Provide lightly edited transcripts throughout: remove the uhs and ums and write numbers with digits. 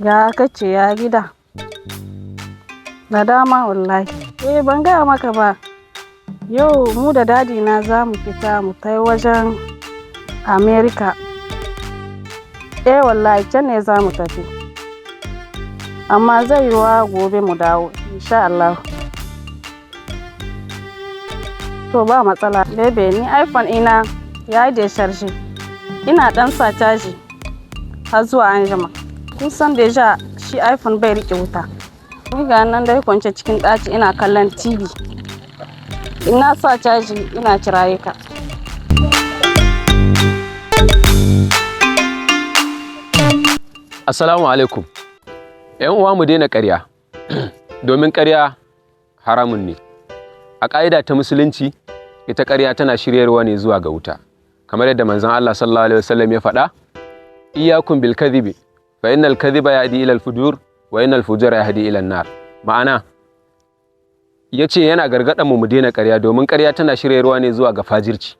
Ya kace ya gida? Da dama wallahi. Eh, ban gaya maka ba. Yau mu da daddy na za mu fita mu tai wajen America. Eh wallahi, can ne za mu tafi. Amma zai yiwa gobe mu dawo insha Allah. To ba matsala. Baby, ni iPhone ina ya yi décharge. Ina ɗan sa caji har zuwa anjima. Kun san déjà shi iPhone bai riƙe wuta. Ni ga nan dai kwance cikin ɗaki ina kallon TV. Ina sa caji ina kiraye ka. Assalamu alaikum. ‘Yan uwa, mu daina ƙarya, domin ƙarya haramun ne. A ƙa'ida ta Musulunci, ita ƙarya tana shiryarwa ne zuwa ga wuta. Kamar yadda Manzon Allah sallallahu alaihi wasallam ya faɗa, "Iyyakum bil kadhibi, fa innal kadhiba yahdi ila al fujur wa innal fujura yahdi ila an-nar." Ma'ana, yace yana gargaɗan mu mu daina ƙarya domin ƙarya tana shiryarwa ne zuwa ga fajirci.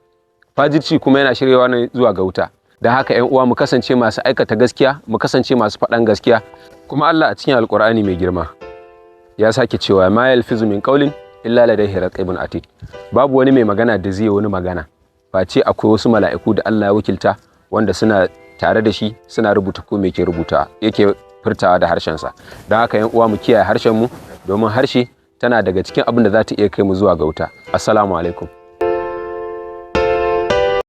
Fajirci kuma yana shiryarwa ne zuwa ga wuta. Da haka, ‘yan uwa, mu kasance masu aikata gaskiya, mu kasance masu faɗan gaskiya. Kuma Allah a cikin Alƙur'ani mai girma ya sake cewa, "Ma yalfizu min qawlin illa ladayhi raqibun atid." Babu wani mai magana da zai wani magana face akwai wasu mala'iku da Allah ya wakilta wanda suna tare da shi, suna rubuta ko me ke rubuta yake furtawa da harshensa. Don haka, ‘yan uwa, mu kiyaye harshen mu domin harshe tana daga cikin abin da za ta iya kai mu zuwa ga wuta. Assalamu alaikum.